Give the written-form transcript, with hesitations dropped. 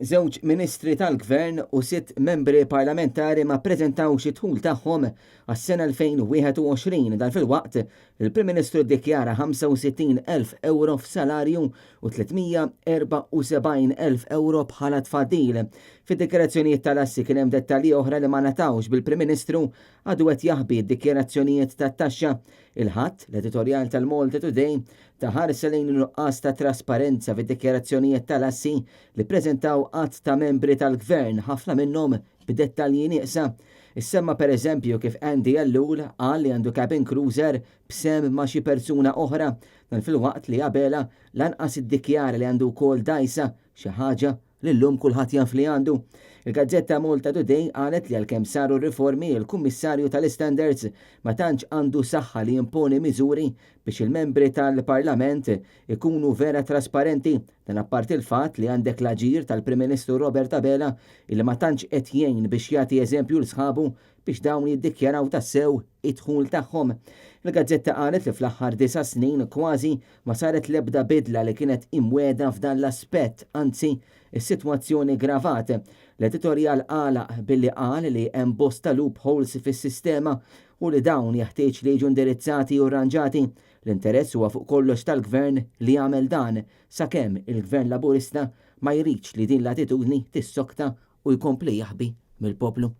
Żewġ Ministri tal-Gvern u sitt membri parlamentari ma ppreżentawx id-dħul tagħhom għas-sena 2021 dan filwaqt li l-Prim Ministru ddikjara 65,000 ewro f'salarju u 374,000 ewro bħala tfaddil. Fid-dikjarazzjonijiet tal-assi kien hemm dettalji oħra li ma ngħatawx bil-Prim Ministru għadu qed jaħbi d-dikjarazzjonijiet tat-taxxa. Il-Ħadd, l-editorjal tal-Malta Today ta ħarsa lejn in-nuqqas ta' trasparenza fid-dikjarazzjonijiet tal-assi li ppreżentaw għadd ta' membri tal-Gvern, ħafna minnhom b'dettalji nieqsa. Issemma pereżempju kif Andy Ellul qal li għandu cabin cruiser b'sehem ma' xi persuna oħra, dan filwaqt li Abela lanqas iddikjara li għandu wkoll dgħajsa, xi ħaġa li llum kulħadd jaf li għandu. Il-gazzetta Malta Today qalet li għalkemm saru riformi, il-Kummissarju tal-Istandards ma tantx għandu saħħa li jimponi miżuri biex il-membri tal-Parlament ikunu vera trasparenti. Dan apparti l-fatt li għandek l-aġir tal-Prim Ministru Robert Abela illi ma tantx qed jgħin biex jagħti eżempju 'l sħabu biex dawn jiddikjaraw tassew id-dħul tagħhom. Il-gazzetta qalet li fl-aħħar disa' snin kważi ma saret l-ebda bidla li kienet imwiegħda f'dan l-aspett, anzi, is-sitwazzjoni ggravat. L-editorjal għalaq billi qal li hemm bosta loopholes fis-sistema u li dawn jeħtieġ li jiġu indirizzati u rranġati. L-interess huwa fuq kollox tal-Gvern li jagħmel dan, sakemm il-Gvern Laburista ma jridx li din l-attitudni tissokta u jkompli jaħbi mill-poplu.